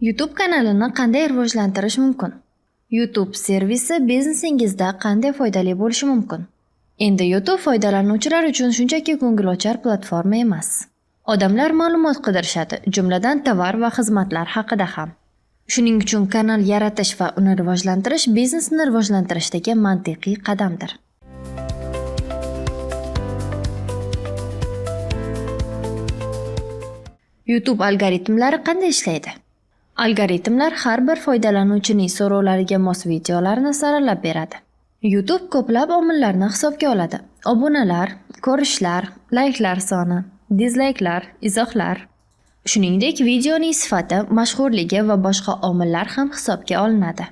YouTube kanalini qanday rivojlantirish mumkin? YouTube servisi biznesingizda qanday foydali bo'lishi mumkin? Endi YouTube foydalanuvchilar uchun shunchaki ko'ngilochar platforma emas. Odamlar ma'lumot qidirishadi, jumladan tovar va xizmatlar haqida ham. Shuning uchun kanal yaratish va uni rivojlantirish biznesni rivojlantirishdagi mantiqiy qadamdir. YouTube algoritmlari qanday ishlaydi? Algoritmlar har bir foydalanuvchining so'rovlariga mos videolarni saralab beradi. YouTube ko'plab omillarni hisobga oladi. Obunalar, ko'rishlar, layklar soni, dizlayklar, izohlar. Shuningdek, videoning sifati, mashhurligi va boshqa omillar ham hisobga olinadi.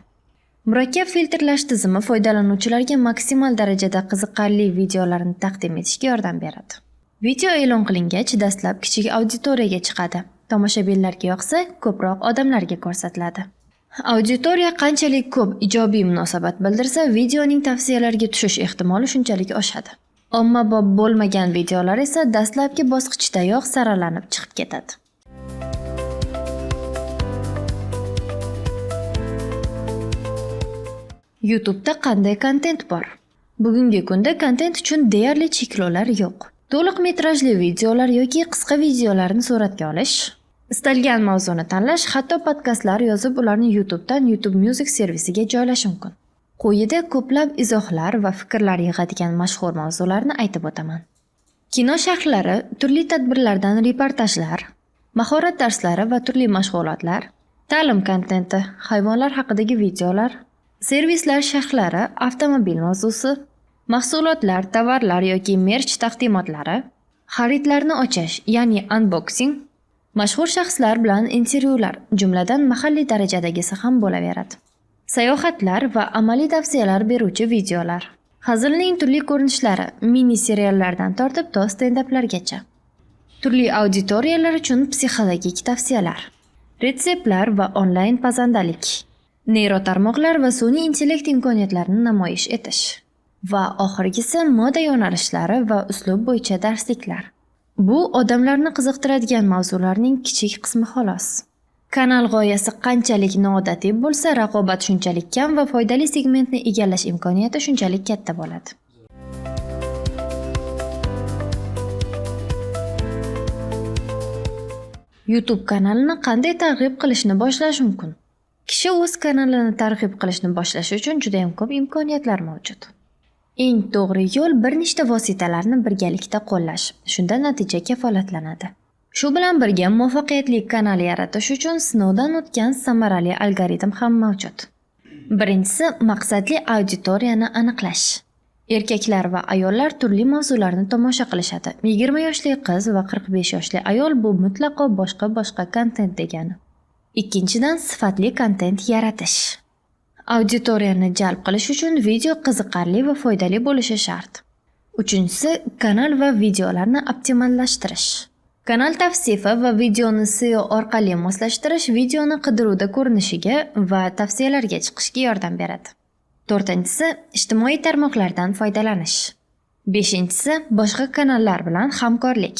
Murakkab filtrlash tizimi foydalanuvchilarga maksimal darajada qiziqarli videolarni taqdim etishga yordam beradi. Video e'lon qilingach, dastlab kichik auditoriyaga chiqadi. Tomoshabinlarga yoqsa, ko'proq odamlarga ko'rsatiladi. Auditoriya qanchalik ko'p ijobiy munosabat bildirsa, videoning tavsiyalarga tushish ehtimoli shunchalik oshadi. Ommabop bo'lmagan videolar esa dastlabki bosqichdayoq saralanib chiqib ketadi. YouTube'da qanday kontent bor? Bugungi kunda kontent uchun deyarli cheklovlar yo'q. To'liq metrajli videolar yoki qisqa videolarni suratga olish, istalgan mavzuni tanlash, hatto podkastlar yozib ularni YouTube'dan YouTube Music servisiga joylash mumkin. Quyida ko'plab izohlar va fikrlar yig'adigan mashhur mavzularni aytib o'taman. Kino sharhlari, turli tadbirlardan reportajlar, mahorat darslari va turli mashg'ulotlar, ta'lim kontenti, hayvonlar haqidagi videolar, servislar sharhlari, avtomobil mavzusi, mahsulotlar, tovarlar yoki merch taqdimotlari, xaridlarni ochish, ya'ni unboxing, mashhur shaxslar bilan intervyular, jumladan mahalliy darajadagisi ham bo'laveradi. Sayohatlar va amaliy tavsiyalar beruvchi videolar. Hazilning turli ko'rinishlari, mini seriallardan tortib to stendaplargacha. Turli auditoriyalar uchun psixologik tavsiyalar, retseptlar va onlayn pazandalik, neyrotarmoqlar va sun'iy intellekt imkoniyatlarini namoyish etish. Va oxirgisi moda yo'nalishlari va uslub bo'yicha darsliklar. Bu odamlarni qiziqtiradigan mavzularning kichik qismi xolos. Kanal g'oyasi qanchalik noodatiy bo'lsa, raqobat shunchalik kam va foydali segmentni egallash imkoniyati shunchalik katta bo'ladi. YouTube kanalini qanday targ'ib qilishni boshlash mumkin? Kishi o'z kanalini targ'ib qilishni boshlashi uchun juda ham ko'p imkoniyatlar mavjud. Eng to'g'ri yo'l bir nechta vositalarni birgalikda qo'llash. Shunda natija kafolatlanadi. Shu bilan birga muvaffaqiyatli kanal yaratish uchun sinovdan o'tgan samarali algoritm ham mavjud. Birinchisi maqsadli auditoriyani aniqlash. Erkaklar va ayollar turli mavzularni tomosha qilishadi. 20 yoshli qiz va 45 yoshli ayol bu mutlaqo boshqa-boshqa kontent degani. Ikkinchidan, sifatli kontent yaratish. Auditoriyani jalb qilish uchun video qiziqarli va foydali bo'lishi shart. Uchinchisi, kanal va videolarni optimallashtirish. Kanal tavsifi va videoni SEO orqali moslashtirish videoni qidiruvda ko'rinishiga va tavsiyalarga chiqishga yordam beradi. To'rtinchisi, ijtimoiy tarmoqlardan foydalanish. Beshinchisi, boshqa kanallar bilan hamkorlik.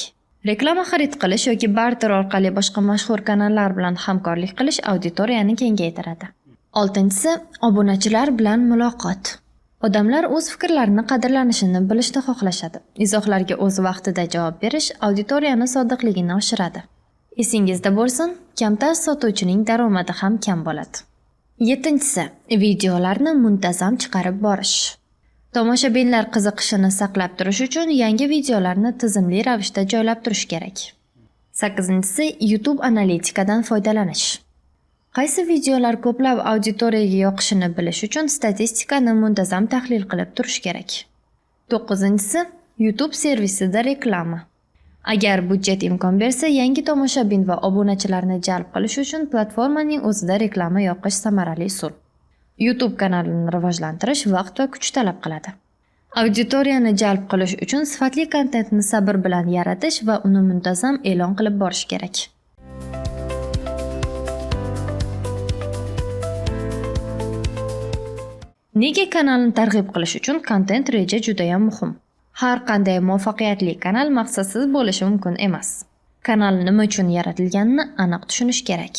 Reklama xarid qilish yoki barter orqali boshqa mashhur kanallar bilan hamkorlik qilish auditoriyani kengaytiradi. Oltinchisi, obunachilar bilan muloqot. Odamlar o'z fikrlarini qadrlanishini bilishni xohlashadi. Izohlarga o'z vaqtida javob berish auditoriyani sodiqligini oshiradi. Esingizda bo'lsin, kamtar sotuvchining daromadi ham kam bo'ladi. Yettinchisi, videolarni muntazam chiqarib borish. Tomoshabinlar qiziqishini saqlab turish uchun yangi videolarni tizimli ravishda joylab turish kerak. Sakkizinchisi, YouTube analitikadan foydalanish. Qaysi videolar ko'plab auditoriyaga yoqishini bilish uchun statistikani muntazam tahlil qilib turish kerak. To'qqizinchisi, YouTube servisida reklama. Agar budjet imkon bersa, yangi tomoshabin va obunachilarni jalb qilish uchun platformaning o'zida reklama yoqish samarali usul. YouTube kanalini rivojlantirish vaqt va kuch talab qiladi. Auditoriyani jalb qilish uchun sifatli kontentni sabr bilan yaratish va uni muntazam e'lon qilib borish kerak. Nega kanalni targ'ib qilish uchun kontent reja juda ham muhim? Har qanday muvaffaqiyatli kanal maqsadsiz bo'lishi mumkin emas. Kanal nima uchun yaratilganini aniq tushunish kerak.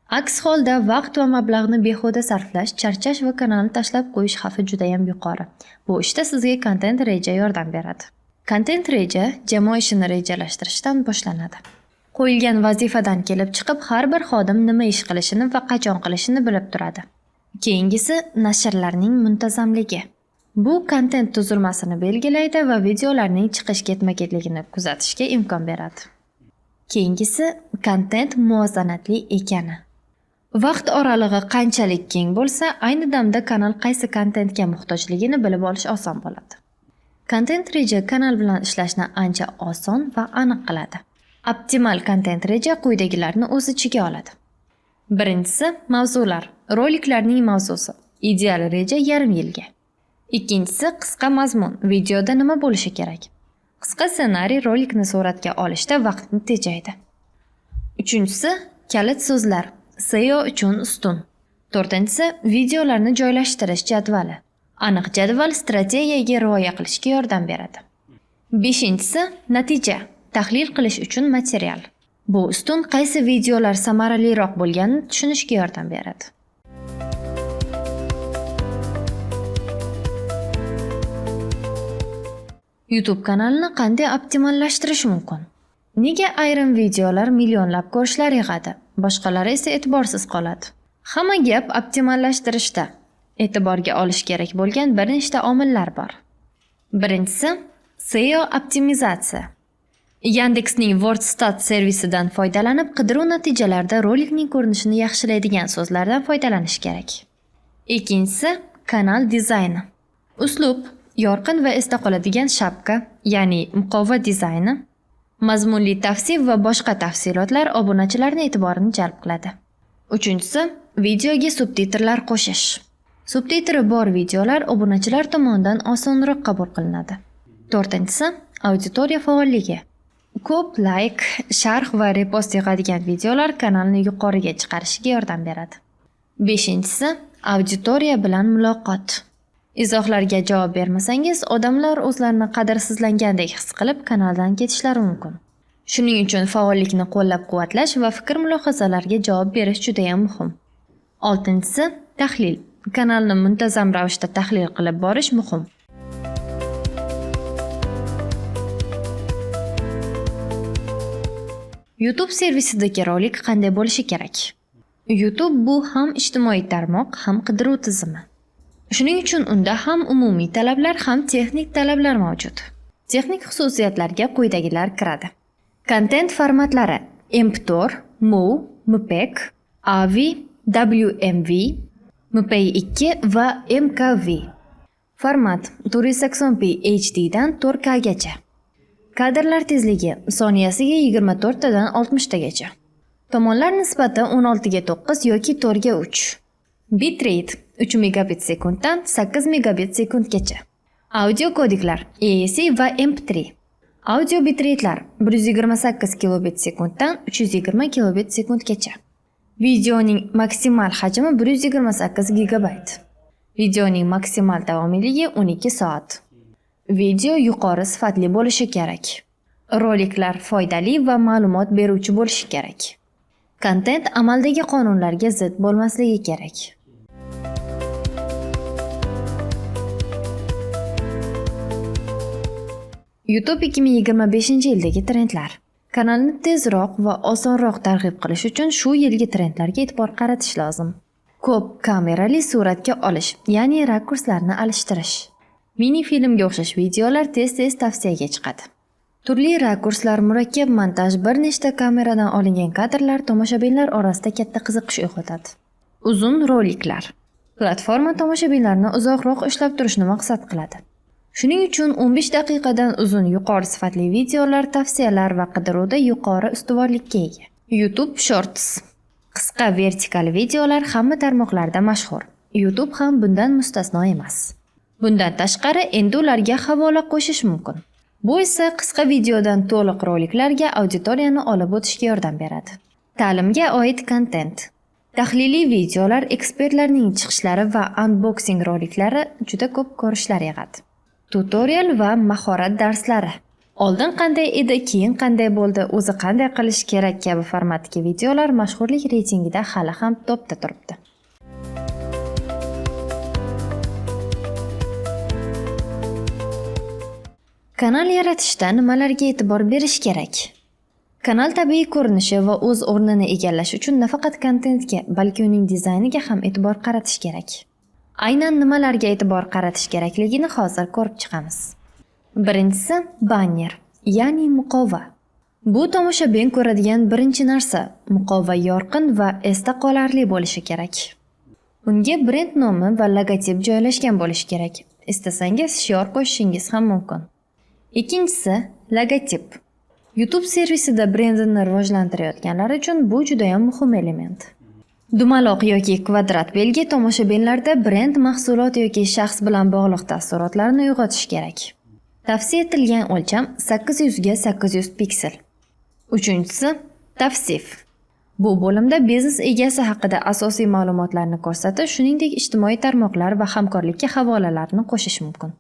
Aks holda vaqt va mablag'ni behuda sarflash, charchash va kanalni tashlab qo'yish xavfi judayam yuqori. Bu ishda sizga kontent reja yordam beradi. Kontent reja jamoa ishini rejalashtirishdan boshlanadi. Qo'yilgan vazifadan kelib chiqib, har bir xodim nima ish qilishini va qachon qilishini bilib turadi. Keyingisi nashrlarning muntazamligi. Bu kontent tuzilmasini belgilaydi va videolarning chiqish ketma-ketligini kuzatishga imkon beradi. Keyingisi kontent muvozanatli ekani. Vaqt oralig'i qanchalik keng bo'lsa, ayni damda kanal qaysi kontentga muhtojligini bilib olish oson bo'ladi. Kontent reja kanal bilan ishlashni ancha oson va aniq qiladi. Optimal kontent reja quyidagilarni o'z ichiga oladi. Birinchisi mavzular. Roliklarning mavzusi. Ideal reja yarim yilga. Ikkinchisi qisqa mazmun. Videoda nima bo'lishi kerak? Qisqa ssenariy rolikni suratga olishda vaqtni tejaydi. Uchinchisi kalit so'zlar. SEO uchun ustun. To'rtinchisi videolarni joylashtirish jadvali. Aniq jadval strategiyaga rioya qilishga yordam beradi. Beshinchisi natija. Tahlil qilish uchun material. Bu ustun qaysi videolar samaraliroq bo'lganini tushunishga yordam beradi. YouTube kanalini qanday optimallashtirish mumkin? Nega ayrim videolar millionlab ko'rishlar yig'adi, boshqalari esa e'tiborsiz qoladi? Hamma gap optimallashtirishda. E'tiborga olish kerak bo'lgan bir nechta omillar bor. Birinchisi SEO optimizatsiya. Yandexning WordStat servisidan foydalanib, qidiruv natijalarida rolikning ko'rinishini yaxshilaydigan so'zlardan foydalanish kerak. Ikkinchisi kanal dizayni. Uslub, yorqin va esda qoladigan shapka, ya'ni muqova dizayni, mazmunli tavsif va boshqa tafsilotlar obunachilarning e'tiborini jalb qiladi. Uchinchisi videoga subtitrlar qo'shish. Subtitri bor videolar obunachilar tomonidan osonroq qabul qilinadi. To'rtinchisi auditoriya faolligi. Ko'p layk, sharh va repost yig'adigan videolar kanalni yuqoriga chiqarishiga yordam beradi. Beshinchisi auditoriya bilan muloqot. Izohlarga javob bermasangiz, odamlar o'zlarini qadrsizlangandek his qilib, kanaldan ketishlari mumkin. Shuning uchun faollikni qo'llab-quvvatlash va fikr-mulohazalarga javob berish judayam muhim. Oltinchisi tahlil. Kanalni muntazam ravishda tahlil qilib borish muhim. YouTube servisidagi rolik qanday bo'lishi kerak? YouTube bu ham ijtimoiy tarmoq, ham qidiruv tizimi. Shuning uchun unda ham umumiy talablar, ham texnik talablar mavjud. Texnik xususiyatlarga quyidagilar kiradi. Kontent formatlari: MP4, MOV, MPEG, AVI, WMV, MP2 va MKV. Format 480p HD dan 4K gacha. Kadrlar tezligi soniyasiga 24 tadan 60 tagacha. Tomonlar nisbati 16:9 yoki 4:3. Bitrate 3 megabit sekunddan 8 megabit sekundgacha. Audio kodeklar AAC va MP3. Audio bitratelar 128 kilobit sekunddan 320 kilobit sekundgacha. Videoning maksimal hajmi 128 gigabayt. Videoning maksimal davomiyligi 12 soat. Video yuqori sifatli bo'lishi kerak. Roliklar foydali va ma'lumot beruvchi bo'lishi kerak. Kontent amaldagi qonunlarga zid bo'lmasligi kerak. YouTube 2025-yildagi trendlar. Kanalni tezroq va osonroq targ'ib qilish uchun shu yilgi trendlarga e'tibor qaratish lozim. Ko'p kamerali suratga olish, ya'ni rakurslarni alishtirish. Mini filmga o'xshash videolar tez-tez tavsiyaga chiqadi. Turli rakurslar, murakkab montaj, bir nechta kameradan olingan kadrlar tomoshabinlar orasida katta qiziqish uyg'otadi. Uzun roliklar. Platforma tomoshabinlarni uzoqroq ushlab turishni maqsad qiladi. Shuning uchun 15 daqiqadan uzun yuqori sifatli videolar tavsiyalar va qidiruvda yuqori ustuvorlikka ega. YouTube Shorts. Qisqa vertikal videolar hamma tarmoqlarda mashhur. YouTube ham bundan mustasno emas. Bundan tashqari, endi ularga havola qo'shish mumkin. Bu esa qisqa videodan to'liq roliklarga auditoriyani olib o'tishga yordam beradi. Ta'limga oid kontent. Tahliliy videolar, ekspertlarning chiqishlari va unboxing roliklari juda ko'p ko'rishlar yig'adi. Tutorial va mahorat darslari. Oldin qanday edi, keyin qanday bo'ldi, o'zi qanday qilish kerak kabi formatdagi videolar mashhurlik reytingida hali ham topda turibdi. Kanal yaratishda nimalarga e'tibor berish kerak? Kanal tabiiy ko'rinishi va o'z o'rnini egallash uchun nafaqat kontentga, balki uning dizayniga ham e'tibor qaratish kerak. Aynan nimalarga e'tibor qaratish kerakligini hozir ko'rib chiqamiz. Birinchisi banner, ya'ni muqova. Bu tomoshabin ko'radigan birinchi narsa. Muqova yorqin va esda qolarli bo'lishi kerak. Unga brend nomi va logotip joylashgan bo'lishi kerak. Istasangiz shior qo'shishingiz ham mumkin. Ikkinchisi logotip. YouTube servisida brendini rivojlantirayotganlar uchun bu juda ham muhim element. Dumaloq yoki kvadrat belgi tomoshabinlarda brend, mahsulot yoki shaxs bilan bog'liq taassurotlarni uyg'otishi kerak. Tavsiya etilgan o'lcham 800 ga 800 piksel. Uchinchisi tavsif. Bu bo'limda biznes egasi haqida asosiy ma'lumotlarni ko'rsatish, shuningdek ijtimoiy tarmoqlar va hamkorlikka havolalarni qo'shish mumkin.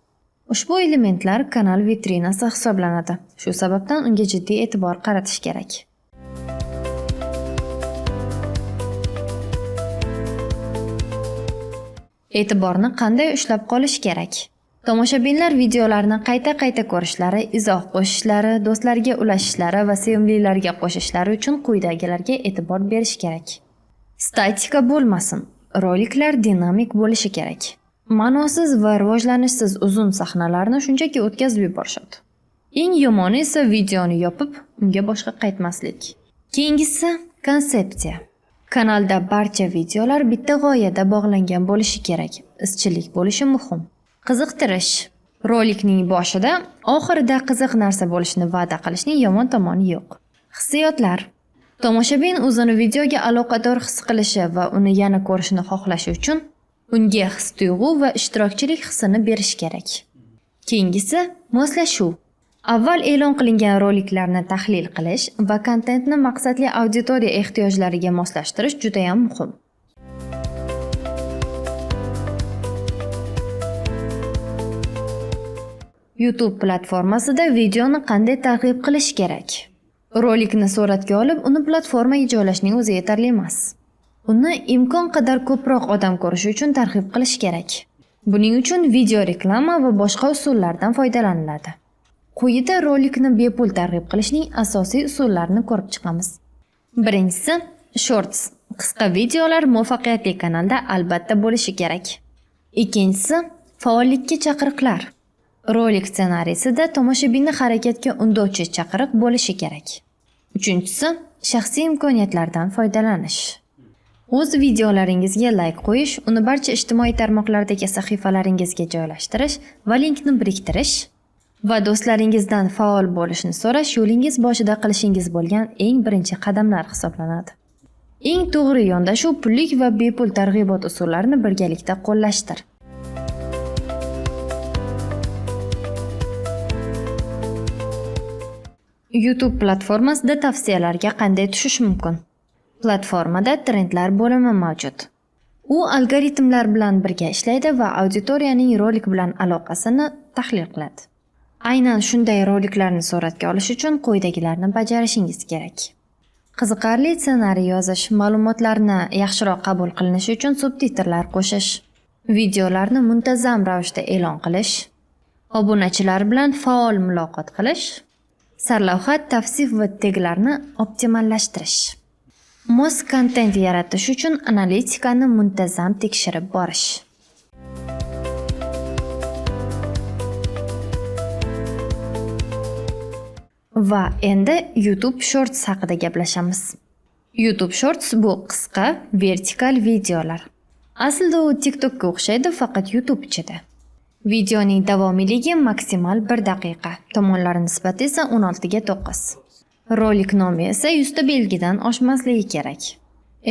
Ushbu elementlar kanal vitrinasi hisoblanadi. Shu sababdan unga jiddiy e'tibor qaratish kerak. E'tiborni qanday ushlab qolish kerak? Tomoshabinlar videolarni qayta-qayta ko'rishlari, izoh qo'shishlari, do'stlarga ulashishlari va sevimlilarga qo'shishlari uchun quyidagilarga e'tibor berish kerak. Statika bo'lmasin. Roliklar dinamik bo'lishi kerak. Ma'nosiz va rivojlanishsiz uzun sahnalarni shunchaki o'tkazib yuborishadi. Eng yomoni esa videoni yopib, unga boshqa qaytmaslik. Keyingisi konsepsiya. Kanalda barcha videolar bitta g'oyada bog'langan bo'lishi kerak. Izchillik bo'lishi muhim. Qiziqtirish. Rolikning boshida, oxirida qiziq narsa bo'lishini va'da qilishning yomon tomoni yo'q. Hissiyotlar. Tomoshabin o'zini videoga aloqador his qilishi va uni yana ko'rishni xohlashi uchun unga his-tuyg'u va ishtirokchilik hissini berish kerak. Keyingisi moslashuv. Avval e'lon qilingan roliklarni tahlil qilish va kontentni maqsadli auditoriya ehtiyojlariga moslashtirish juda ham muhim. YouTube platformasida videoni qanday targ'ib qilish kerak? Rolikni suratga olib, uni platformaga joylashning o'zi yetarli emas. Uni imkon qadar ko'proq odam ko'rishi uchun targ'ib qilish kerak. Buning uchun video reklama va boshqa usullardan foydalaniladi. Quyida rolikni bepul targ'ib qilishning asosiy usullarini ko'rib chiqamiz. Birinchisi Shorts. Qisqa videolar muvaffaqiyatli kanalda albatta bo'lishi kerak. Ikkinchisi faollikka chaqiriqlar. Rolik ssenariysida tomoshabinni harakatga undovchi chaqiriq bo'lishi kerak. Uchinchisi shaxsiy imkoniyatlardan foydalanish. O'z videolaringizga like qo'yish, uni barcha ijtimoiy tarmoqlardagi sahifalaringizga joylashtirish va linkni biriktirish va do'stlaringizdan faol bo'lishni so'rash yo'lingiz boshida qilishingiz bo'lgan eng birinchi qadamlar hisoblanadi. Eng to'g'ri yondashuv pullik va bepul targ'ibot usullarini birgalikda qo'llashdir. YouTube platformasida tavsiyalarga qanday tushish mumkin? Platformada trendlar bo'limi mavjud. U algoritmlar bilan birga ishlaydi va auditoriyaning rolik bilan aloqasini tahlil qiladi. Aynan shunday roliklarni suratga olish uchun quyidagilarni bajarishingiz kerak. Qiziqarli ssenariy yozish, ma'lumotlarni yaxshiroq qabul qilinishi uchun subtitrlar qo'shish, videolarni muntazam ravishda e'lon qilish, obunachilar bilan faol muloqot qilish, sarlavha, tavsif va teglarni optimallashtirish. Mos kontent yaratish uchun analitikani muntazam tekshirib borish. Va endi YouTube Shorts haqida gaplashamiz. YouTube Shorts bu qisqa vertikal videolar. Aslida u TikTokka o'xshaydi, faqat YouTube ichida. Videoning davomiyligi maksimal 1 daqiqa, tomonlari nisbati esa 16:9. Rolik nomi esa 100 ta belgidan oshmasligi kerak.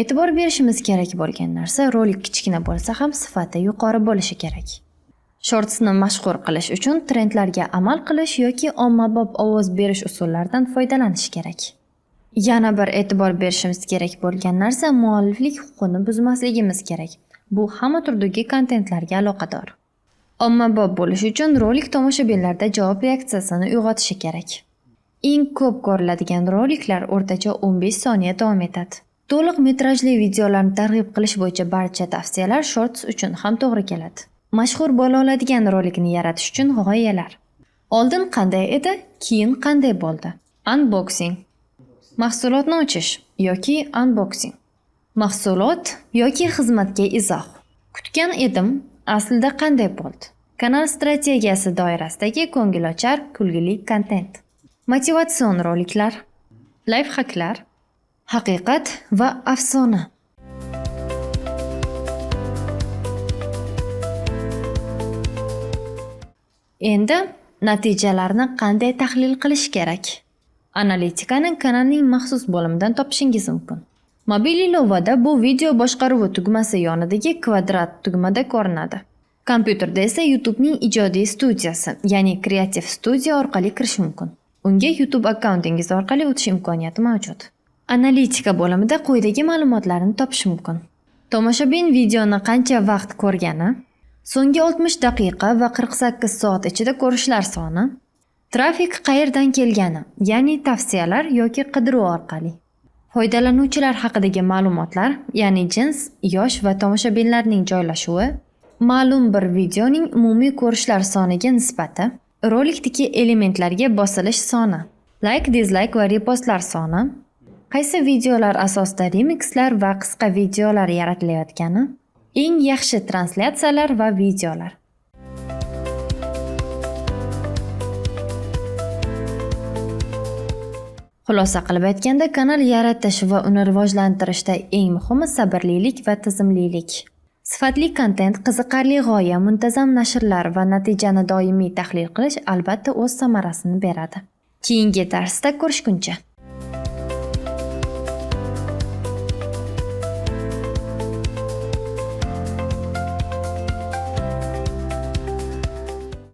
E'tibor berishimiz kerak bo'lgan narsa, rolik kichkina bo'lsa ham sifati yuqori bo'lishi kerak. Shortsni mashhur qilish uchun trendlarga amal qilish yoki ommabop ovoz berish usullaridan foydalanish kerak. Yana bir e'tibor berishimiz kerak bo'lgan narsa, mualliflik huquqini buzmasligimiz kerak. Bu hamma turdagi kontentlarga aloqador. Ommabop bo'lish uchun rolik tomoshabinlarda javob reaksiyasini uyg'otishi kerak. Eng ko'p ko'riladigan roliklar o'rtacha 15 soniya davom etadi. To'liq metrajli videolarni targ'ib qilish bo'yicha barcha tavsiyalar Shorts uchun ham to'g'ri keladi. Mashhur bo'la oladigan rolikni yaratish uchun g'oyalar. Oldin qanday edi, keyin qanday bo'ldi? Unboxing. Mahsulotni ochish yoki unboxing. Mahsulot yoki xizmatga izoh. Kutgan edim, aslida qanday bo'ldi? Kanal strategiyasi doirasidagi ko'ngilochar, kulgili kontent. Motivatsion roliklar, lifehacklar, haqiqat va afsona. Endi natijalarni qanday tahlil qilish kerak? Analitikani kanalning maxsus bo'limidan topishingiz mumkin. Mobil ilovada bu video boshqaruvi tugmasi yonidagi kvadrat tugmada ko'rinadi. Kompyuterda esa YouTube'ning ijodiy studiyasi, ya'ni Creative Studio orqali kirish mumkin. Unga YouTube akkauntingiz orqali o'tish imkoniyati mavjud. Analitika bo'limida quyidagi ma'lumotlarni topish mumkin. Tomoshabin videoni qancha vaqt ko'rgani, so'nggi 60 daqiqa va 48 soat ichida ko'rishlar soni, trafik qayerdan kelgani, ya'ni tavsiyalar yoki qidiruv orqali. Foydalanuvchilar haqidagi ma'lumotlar, ya'ni jins, yosh va tomoshabinlarning joylashuvi, ma'lum bir videoning umumiy ko'rishlar soniga nisbati, rolikdagi elementlarga bosilish soni, like, dislike va repostlar soni, qaysi videolar asosida remikslar va qisqa videolar yaratilayotgani, eng yaxshi translyatsiyalar va videolar. Xulosa qilib aytganda, kanal yaratish va uni rivojlantirishda eng muhimi sabrlilik va tizimlilik. Sifatli kontent, qiziqarli g'oya, muntazam nashrlar va natijani doimiy tahlil qilish albatta o'z samarasini beradi. Keyingi darsda ko'rishguncha.